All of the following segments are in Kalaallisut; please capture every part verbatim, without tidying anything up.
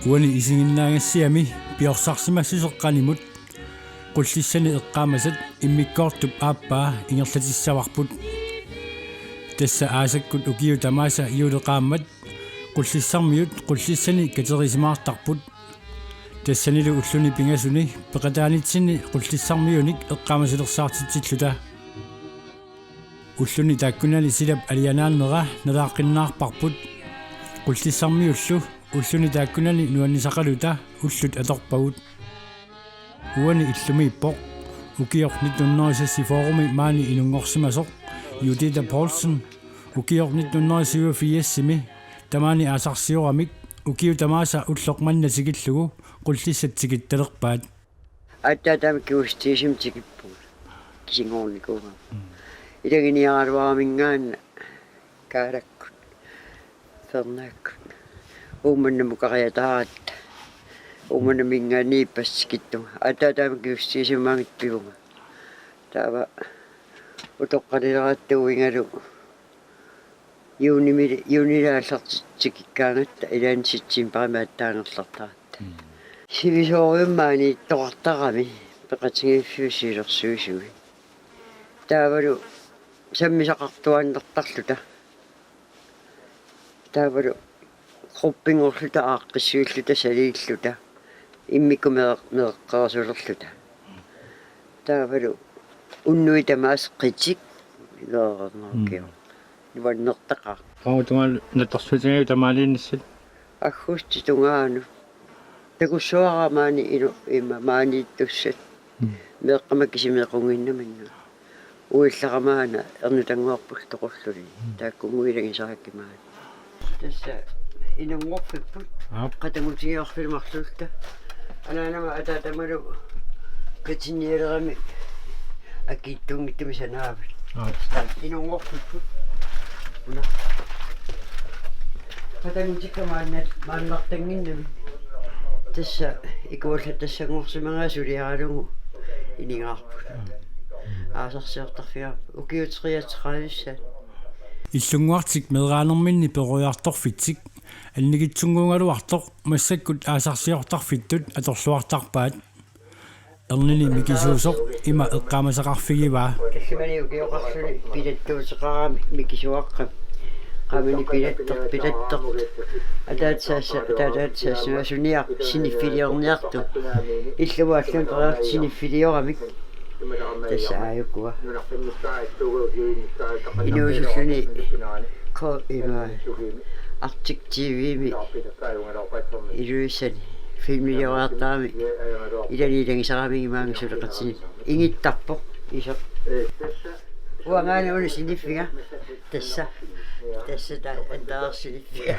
Uani isiginnaagassiami piorsarsimassuseq qanimut Qullissani eqqaamasat immikkoortup aappaa ingerlatissavarput. Tassa aasakkut ukiut tamaasa juuleqaammat Qullissarmiut Qullissani katerisimaartarput. Tassanilu ulluni pingasuni peqataanitsinni Qullissarmiunik eqqaamasulersaartitsilluta. Ulluni taakkunani silap alianaannera nalaaqqinnaarparput. Qullissarmiullu ulluni taakkunani nuannisaqaluta ullut atorpagut. Uani illumiippoq ukioq nitten hundrede seksogfyrremi maani inunngorsimasoq Juditha Poulsen, ukioq nitten hundrede syvogfirsimi tamaani aasarsioramik ukiut tamaasa ulloq manna tikillugu Qullissat tikittalerpaat. Aatsaat taama kingussutigisimasut tikippugut. Kisingoornikuugatta. Ilaginiaraluaraminngaanniit Kaalakkut. Fernaakkut. Uummannamukariataaratta. Uummannaminngaanniit ippassaq tikittunga. Aatsaat taama kingussutigisimasut pivunga. Taava utoqqalileratta uingalu. Juunimi, juunilaallartitsikikkaangatta ilaanni septembarimi aatsaat angerlartaratta. Sivisoorujummik maaniittoqartarami peqatigiiffiup siulersuisui. Taavalu sammisaqartuaannartarluta. Taavalu gruppinngorluta aaqqissuilluta saliilluta. Immikkut meeq-, meeqqerisulerluta. Taavalu unnuit tamaasa qitik. Ileernerukio. Nuannertaqaaq. Qaammat tungaanut nattorsuutigaangavit tamaaniinnissat? Aggustip tungaanut. Takussuara maani inu ima maaniittussat. Meeqqama kisimiiqunnginnaminnga. Uillaramaana ernutannguarput toqulluni. Taakkunnguit ilagisarakkit maani. Tassa inunngorfipput. Aap. Qatanngutigigorfiit marluulluta. Anaanama ataatamalu katinnialeramik akiitsunngitsumik sanaavat. Aap. Tassa inunngorfipput. Una. Qatanngutikka maanna-, maannartannginnami. Tassa ikuallattassanngorsimagaat suliaralugu iningaarput. Aasarsiortarfigaarput. Ukiut treogtredive. Illunnguartik meeraanerminni peroriartorfitsik annikitsunnguugaluartoq massakkut aasarsiortarfittut atorluartarpaat. Ernini mikisuusoq ima eqqaamasaqarfigivaa. Tassamani ukioqarluni pilattuuteqarami mikisuaqqami. Qaamani pilattoq, pilattoq. Ataatsaassa, ataatsaassa suniaq siniffiliorniartoq. Illuaallun periarfik siniffilioramik. Tassa aajukua. Inuusulluni ko ima Arctic T V-mi Ilulissani filmiliortarami ilani ilagisarami imaanga suleqatini. Ingittarpoq isoq. Uangaana una siniffiga. Tassa. Tassa ta antaarsiniffiga.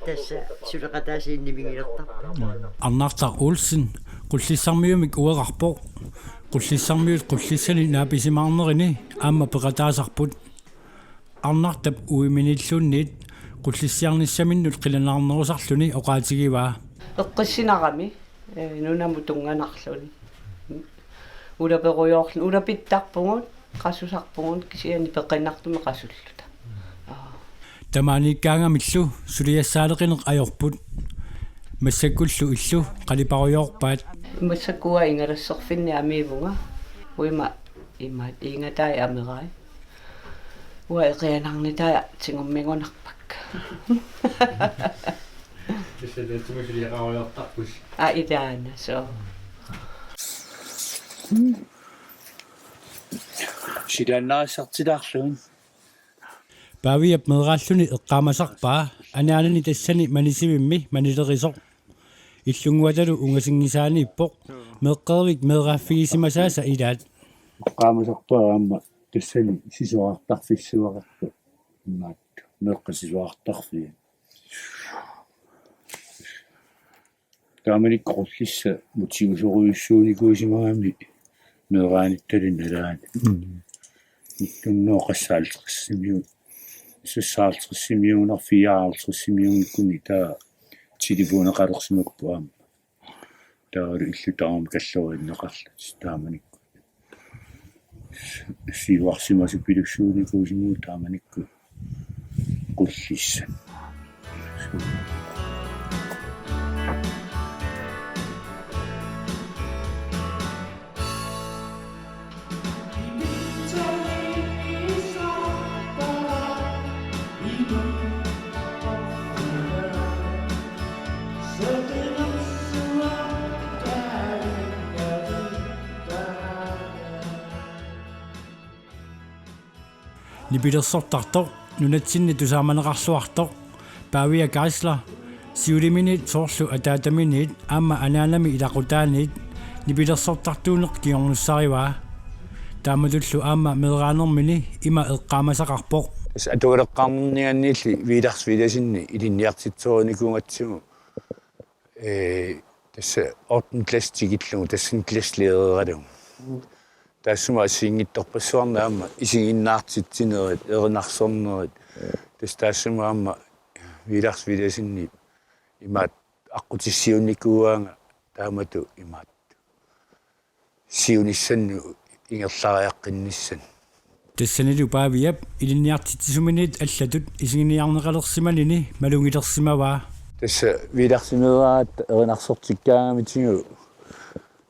Tassa suleqataasiinnimigilertarpoq. Arnartaq Olsen Qullissarmiumik uerarpoq. Qullissarmiut Qullissani naapisimaarnerini aamma peqataasarput. Arnartap uiminilluunniit Qullissiarnissaminnut qilanaarnerusarluni oqaatigivaa. Eqqissinarami, eh, nunamut tunnganarluni. Ulaperujoorluni, ulapittarpugut, qasusarpugut, kisianni peqqinnartumik qasulluta. Aa. Tamaaniikkaangamillu suliassaaleqineq ajorput. Massakkullu illu qaliparujoorpaat. Massakkut ingalasserfinni amiivunga. Uima ima ingatai amirai. Uanga eqianarnitai tigummigunarpakka. Tassa tatsuma suliaqarujoortarpusi. Aa, ilaana, soo. Silaannaarissartilaarlugu. Paaviap meeraalluni eqqaamasarpaa anaanani tassani manisivimmi manilerisoq. Illunnguatalu ungasinngisaaniippoq meeqqerivik meeraaffigisimasaasa ilaat. Eqqaamasarpaa aamma tassani sisorartarfissuaqarpoq. Imaattoq meeqqat sisorartarfiat. Taamanikkut Qullissat mutiusorujussuunikuusimagami meeraanittali nalaani. Mm. Nitten hundrede og halvtredsimiu-, seksoghalvtredsimiuunerfiaarhalvtredsimiuunngikkunni taava telefoneqalersimappoq aamma. Taavalu illu tamarmik kalloriinneqarlutik taamanikkut. Siuarsimasoq pilussuunikuusimasoq taamanikkut Qullissat. Nipilersortartoq nunatsinni tusaamaneqarluartoq Pavia Geisler siuliminiit soorlu ataataminiit aamma anaanami ilaqutaaniit nipilersortartuuneq kingornussarivaa. Taamatullu aamma meeraanermini ima eqqaamasaqarpoq. Tassa atugaleqqaarnianniilli Villads Villadsenip ilinniartitsoorinikuugatsigu. Ee, tassa ottende klasse tikillugu, tassa klasselæreralugu. Taassuma assigiinngitsorpassuarnik aamma isiginnaartitsinerit, erinarsornerit. Tassa taassuma aamma Villads Villadsenip imaattoq aqqutissiuunnikuugaanga taamatut imaattoq siunissannut ingerlariaqqinnissannut. Tassanilu Paviap ilinniartitsisuminiit allatut isiginiarneqalersimanini malugilersimavaa. Tassa Villadsimeeraat erinarsortikkaangamitigu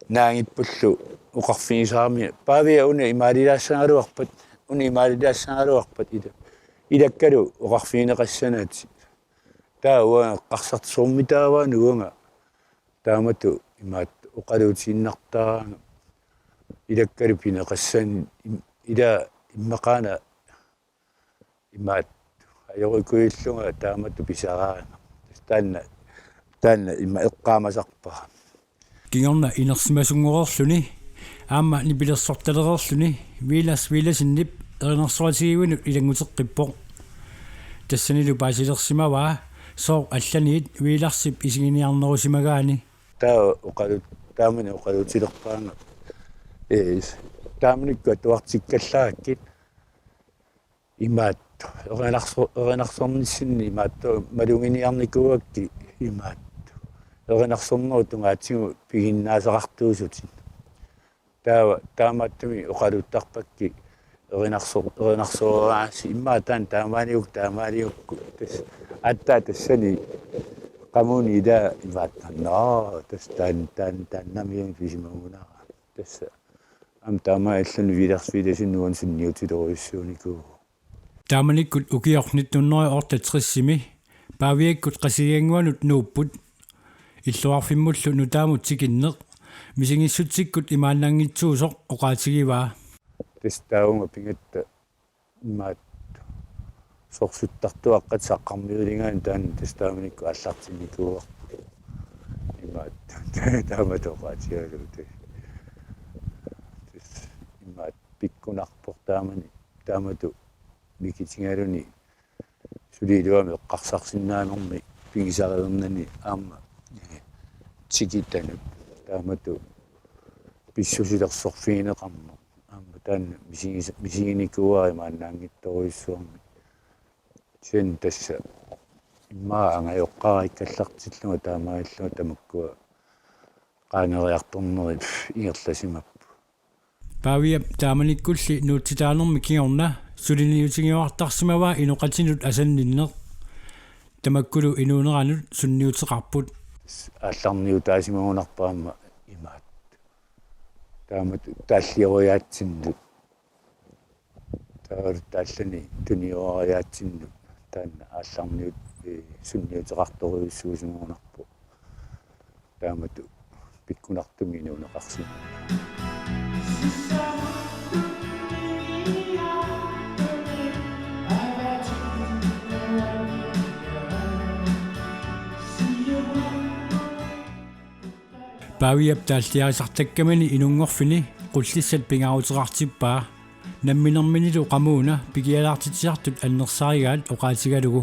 naangippullu oqarfigisarami: Pavia, una imaalilaassagaluarpat, una imaalilaassagaluarpat ila. Ilakkalu oqarfigineqassanatik. Taava uanga eqqarsartoq: Soormitaava uanga taamatut imaattoq oqaluutiinnartaraanga? Ilakkalu pineqassanik im-, ila immaqaana imaattoq ajorikuullunga taamatut pisaraanga. Taanna, taanna ima eqqaamasarpara. Kingorna inersimasunngorluni aamma nipilersortalereerluni Villads Villadsenip erinarsoratigiivinnut ilannguteqqippoq. Tassanilu paasilersimavaa sooq allaniit Villadsip isiginiarnerusimagaani. Taava oqalu-, taamani oqaluutilerpaanga: Ee, taamanikkut atuartikkallarakkit imaattoq erinarso-, erinarsornissinni imaattoq maluginiarnikuugakkit imaattoq erinarsornerup tungaatigut piginnaasaqartuusutit. Taava taamaattumik oqaluttarpakkit erinarso-, erinarsoraasi immaqa taanna taamaaliuk-, taamaaligukku. Tassa aatsaat tassani qamuuna ila imaattoq: Nå, tassa taan-, taan-, taannamiuna pisimagunara. Tassa aamma taamaalilluni Villads Villadsen uani sunniutilorujussuunikuuvoq. Taamanikkut ukioq nitten hundrede og otteogtresimi Paviakkut Qasigiannguanut nuupput. Illoqarfimmullu nutaamut tikinneq misigissutsikkut imaannanngitsuusoq oqaatigivaa. Tassa taavunga pigatta imaattoq sorsuttartuaqqat saqqarmiuligaanni taanna tassa taamanikkut aallartinnikuuarput. Imaattoq taamatut oqaatigalugu tassa. Tassa imaattoq pikkunarpoq taamani, taamatut mikitigaluni suli iluamik eqqarsarsinnaanermik pigisariinnani aamma, ee, tikitanut taamatut pissusilersorfigineqarneq. Aamma taanna misigis-, misiginikuuara imaannaanngitsorujussuarmik. Kisianni tassa immaqa angajoqqaarikkallartillunga taamaalillunga tamakkua qaangeriartornerit ingerlasimapput. Paviap taamanikkulli nuutsitaanermi kingorna suliniutigiuartarsimavaa inoqatinut asanninneq. Tamakkulu inuuneranut sunniuteqarput. Aallarniutaasimagunarpoq aamma imaattoq. Taamatut taalliorujaatsinnut. Taava taallani tuniorujaatsinnut taanna aallarniut-, ee, sunniuteqartorujussuusimagunarpoq. Taamatut pikkunartumik inuuneqarsimavoq. Paviap taalliarisartakkamini inunngorfini Qullissat pingaaruteqartippaa. Namminerminilu qamuuna pikialaartitsisartut annersarigaat oqaatigalugu: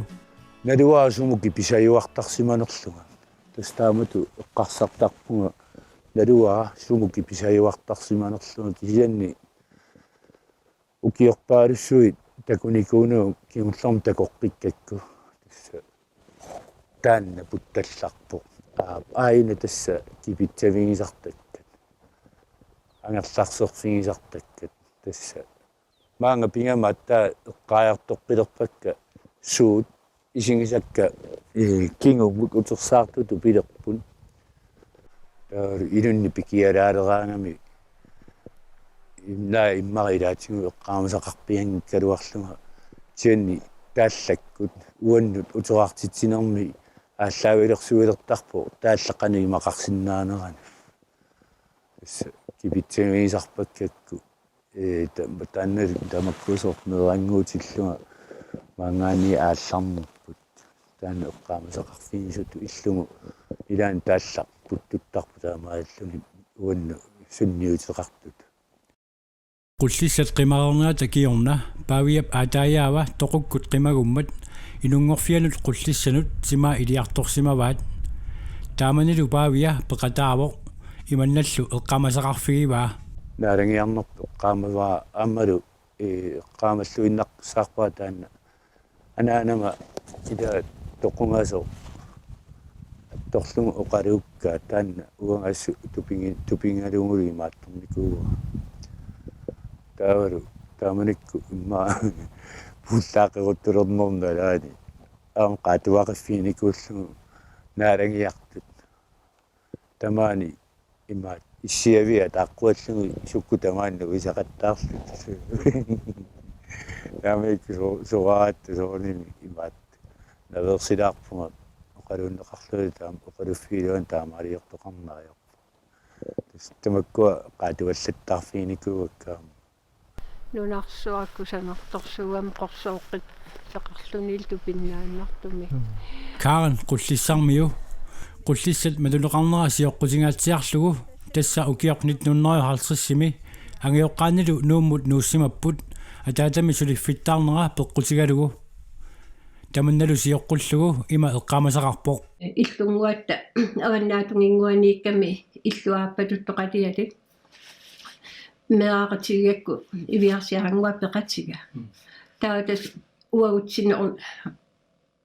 Naluara sumut kipisajuartarsimanerlunga. Tassa taamatut eqqarsartarpunga: Naluara sumut kipisajuartarsimanerlunga, kisianni ukiorpaalussuit takunikuunagu kingullermik takoqqikkakku. Tassa taanna puttallarpoq. Aa, aajuna tassa kipitsavigisartakkat. Angerlarserfigisartakkat. Tassa maanga pigama aatsaat eqqaajartoqqilerpakka suut isigisakka, ee, kingumut utersaartutut pilerput. Taava ilunni pikialaaleraangami imma-, immaqa ilaatigut eqqaamasaqarpianngikkaluarlunga, kisianni taallakkut uannut uterartitsinermi aallaavilersuilertarpoq taallaqqanik imaqarsinnaaneranut. Tassa kipitsavigisarpakkakku Ee, ta-, taanna tamakkuusoq meerannguutillunga maanngaanniit aallarnerput. Taanna eqqaamasaqarfigisutut illugu ilaanni taallarput tuttarput taamaalilluni uannut sunniuteqartut. Qullissat qimareernerata kingorna Paaviap aataajaava toqukkut qimagummat inunngorfianut qullissanut timaa iliartorsimavaat. Taamanilu Paavia peqataavoq imannallu eqqaamasaqarfigivaa. Naalagiarnerput eqqaamavara aammalu, ee, eqqaamalluinnarsaarpara taanna anaanama ila toqungasoq attorlugu oqaluukkaa taanna uangassut tupigi-, tupigalugulu imaattornikuuara. Taavalu taamanikkut immaqa puullaaqeruttulernerma nalaani aamma qaatuaqiffiginikuullugu naalagiartut. Tamaani imaat issiavia taaqquallugit sukkut tamaani nuisaqattaarlutik. Taamanikkut so-, soraattu soorunami imaat naveersilaarpunga oqaluunneqarluni taama oqaluffigiluani taamaaliortoqarneq ajorpunga. Tassa tamakkua qaatuallattaarfiginikuuakka aamma. Nunarsuaq kusanartorsuugamik qorsoortaqarlunilu tupinnaannartumik. Karen Qullissarmiu Qullissat matuneqarnera sioqqutingaatsiarlugu tassa ukioq nitten hundrede og halvtredsimi angajoqqaanilu Nuummut nuussimapput ataatami suliffittaarnera peqqutigalugu. Tamannalu sioqqullugu ima eqqaamasaqarpoq. Illunnguatta avannaatunginnguaniikkami illuaappatut toqaliatik meeraqatigigakku iviarsiarannguaq peqatiga. Mm. Taava tassa uagutsinnut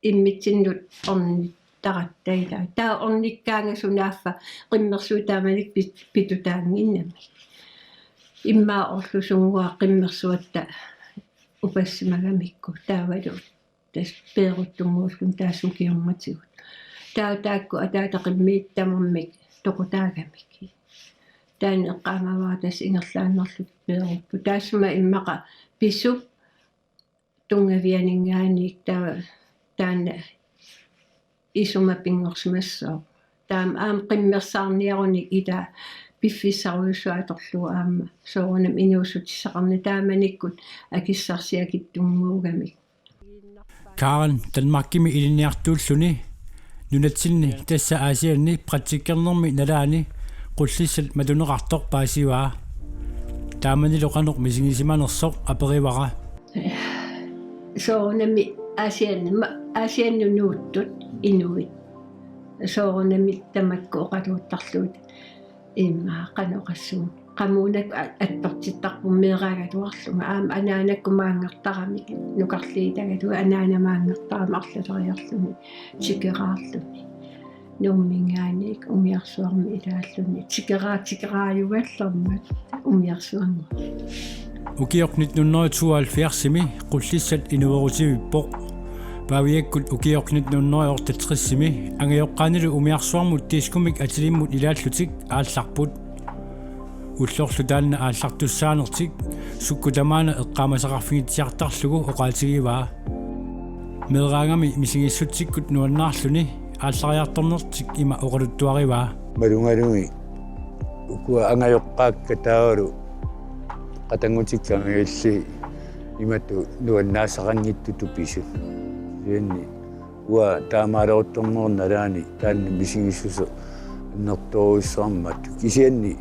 immitsinnut ornittaratta ilaa. Taava ornikkaangat sunaaffa qimmersuut taamanikkut pit-, pitutaannginnamik. Immaqa orlusunnguaq qimmersuatta upassimagamikku taavalu tassa peeruttunnguulluni taassuma kingornatigut. Taava taakku ataata qimmiit tamarmik toqutaagamik. Taanna eqqaamavara tassa ingerlaannarlutik peerupput. Taassuma immaqa pisup tunngavianinngaanniit taava taanna isuma pinngorsimassooq. Taama aamma qimmersaarniarunik ila piffissarujussuaq atorlugu aamma soorunami inuussutissaqarnani taamanikkut akissarsiakitsunnguugamik. Karen Danmarkimi ilinniartuulluni nunatsinni tassa Aasianni praktikkernermi nalaani Qullissat matuneqartoq paasivaa. Taamanilu qanoq misigisimanersoq aperivara. Soorunami Aasianni, ma-, Aasiannut nuuttut inuit. Soorunami tamakku oqaluuttarlugit. Immaqa qanoq oqassuunga. Qamuuna a-, attortittarpunga meeraagaluarlunga. Aamma anaanakkut maanngartaramik. Nukarliitagaluit anaana maanngartarami arlaleriarluni. Tikeraarluni. Nuumminngaanniit umiarsuarmi ilaalluni. Tikeraat tikeraajugallarmat umiarsuarmi. Ukioq nitten hundrede tooghalvfjerdsimi Qullissat inuerutivippoq. Paaviakkut ukioq nitten hundrede otteogtresimi angajoqqaanilu umiarsuarmut diskomik atilimmut ilaallutik aallarput. Ullorlu taanna aallartussaanertik sukkut tamaana eqqaamasaqarfigitsiartarlugu oqaatigivaa. Meeraagami misigissutsikkut nuannaarluni aallariartornertik ima oqaluttuarivaa. Malugalugit ukua angajoqqaakka taavalu qatanngutikka angajulliit imatut nuannaasaqanngitsutut pisut. Kisianni uanga taamaaliortornerma nalaani taanna misigissuseq annertoorujussuarmik. Kisianni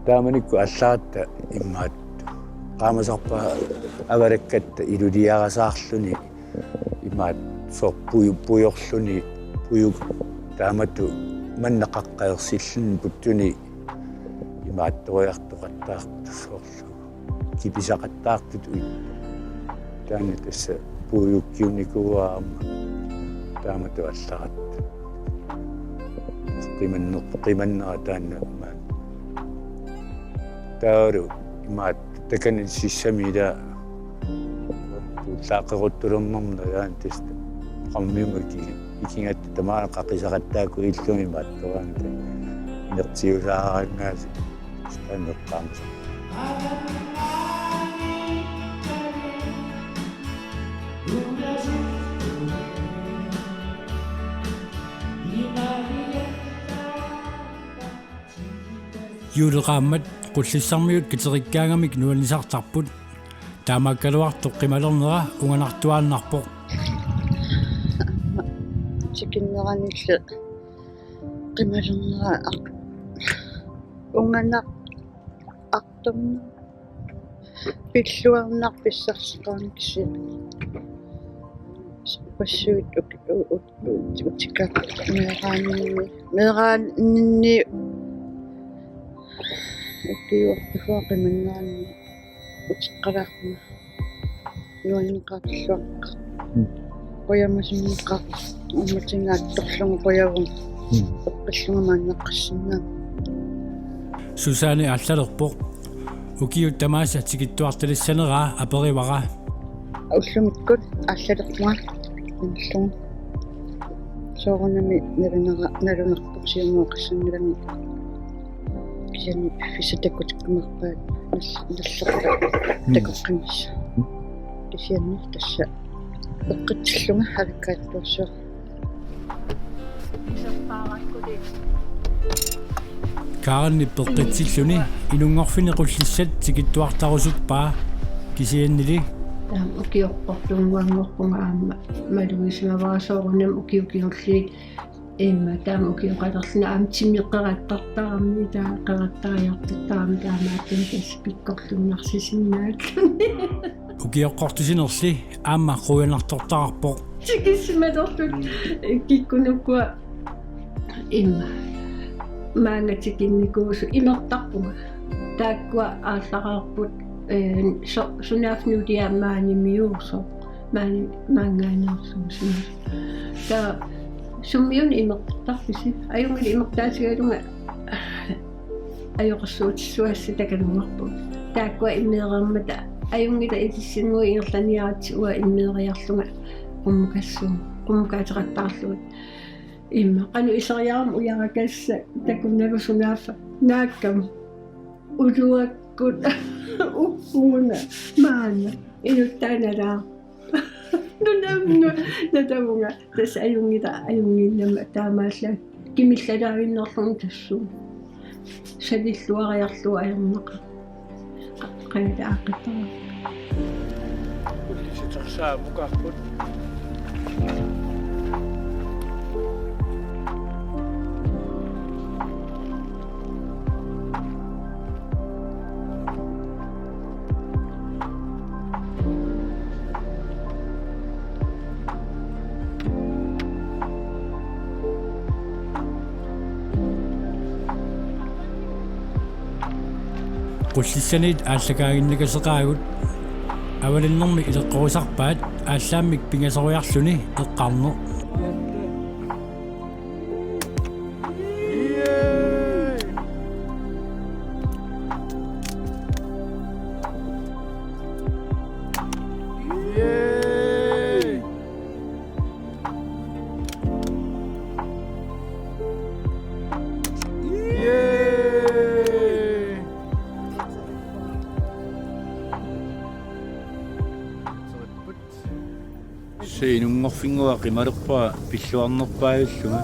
taamanikkut aallaratta imaattoq. Eqqaamasarpara avalakkatta iluliarasaarluni imaattoq puju-, pujorluni pujuk taamatut manna qaqqajersilluni puttuni imaattoriartoqattaartut soorlu kipisaqattaartut uittoq. Taanna tassa puujukkiunikuuara aamma taamatut aallaratta. Qimanneq-, qimannera taanna maani. Taavalu imaattoq takanani sissami ila puullaaqeruttulernerma nalaani tassa qammiumut iki-, ikigatta tamaana qaqisaqattaakku illumi imaattoraangat inertiusaaraangaasi taanna eqqaamasarpara. Juuleqaammat Qullissarmiut kiterikkaangamik nuannisartarput. Taamaakkaluartoq qimalernera unganartuaannarpoq. Tikinneranillu qimalernera aq-, unganaq artorna pilluarnaq pissarsiqarnik kisianni. Passuit uk-, u-, u-, u-, utikka meeraaninni, meeraaninni ukiuortuffaa qimannaanni uteqqalaarpunga nuanneqarluartoq. Mm. Qujamasunnaqaaq, uummatingaattorlunga qujavunga. Mm. Eqqillunga maannaqqissinnaavunga. Susanne aallalerpoq. Ukiut tamaasa tikittuartalissaneraa aperivara. Ullumikkut aallalerpunga. Ullumikkut. Soorunami nalunara-, nalunarpoq siumuoqassanngilanga. Kisianni piffissaq takutikkumaarpaat nall-, nallerpat. Mm. Takoqqinnissaa. Kisianni tassa eqqitsillunga alikkaattuassua. Karenip peqqitsilluni inunngorfinni qullissat tikittuartarusuppaa kisiannili. Taama ukioqqortunnguanngorpunga aamma malugisimavara soorunami ukiut kingulliit immaqa taama ukioqalerluni aamma timip qerattartarami taava qerattariartortarami taamaattumik tassa pikkorlunnarsisinnaalluni. Ukioqqortusinerli aamma quianartortaqarpoq. Tikisimalerluta kikkunukkua immaqa maanga tikinnikuusoq imertarpunga. Taakkua aallaraarput, eh, so-, sunaaffa nulia maanimiuusoq. Maani-, maanngaanneersuusimasoq. Taava summiuna imertarpisi? Ajunngilaq imertaatigalunga ajoqersuutissuassat takanungarput. Taakkua immeereermata ajunngilaq ilissinnguit ingerlaniaratsigu uanga immeeriarlunga qummukassuunga, qummukaateqattaarlunga. Immaqa qanoq iseriarama ujarakassaaq takunagu sunaaffa naakkama. Uluakkut uppunga maanna inuttaanalaa. Nunamut natavunga tassa ajunngilaq ajunnginnama taamaallaat kimillalaaginnarluni tassuuna. Salilluariarlugu ajornaqaaq. Qa-, qangali aaqqittarama. Ullisitorsaa mukarput. Qullissaniit aallakaaginnakaseqaagut. Avalinnermik ileqqorisarpaat aallaammik pingasoriarluni eqqarneq. Tassa inunngorfinnguaq qimalerpara pilluarnerpaajallunga.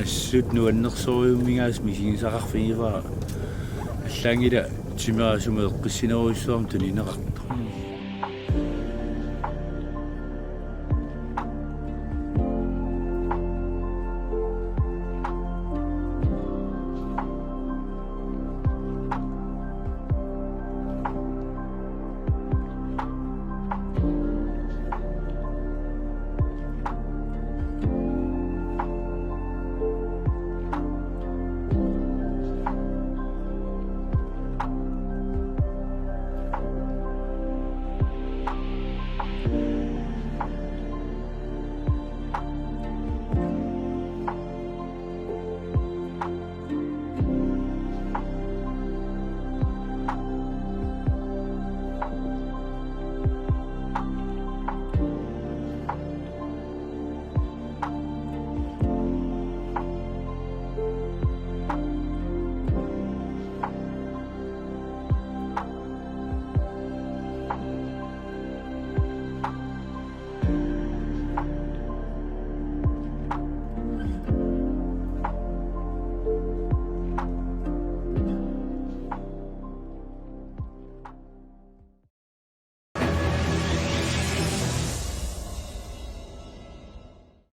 Assut nuannersorujummigaasa misigisaqarfigivara. Allaanngilaq timera sumut eqqissinerujussuarmik tunineqartoq.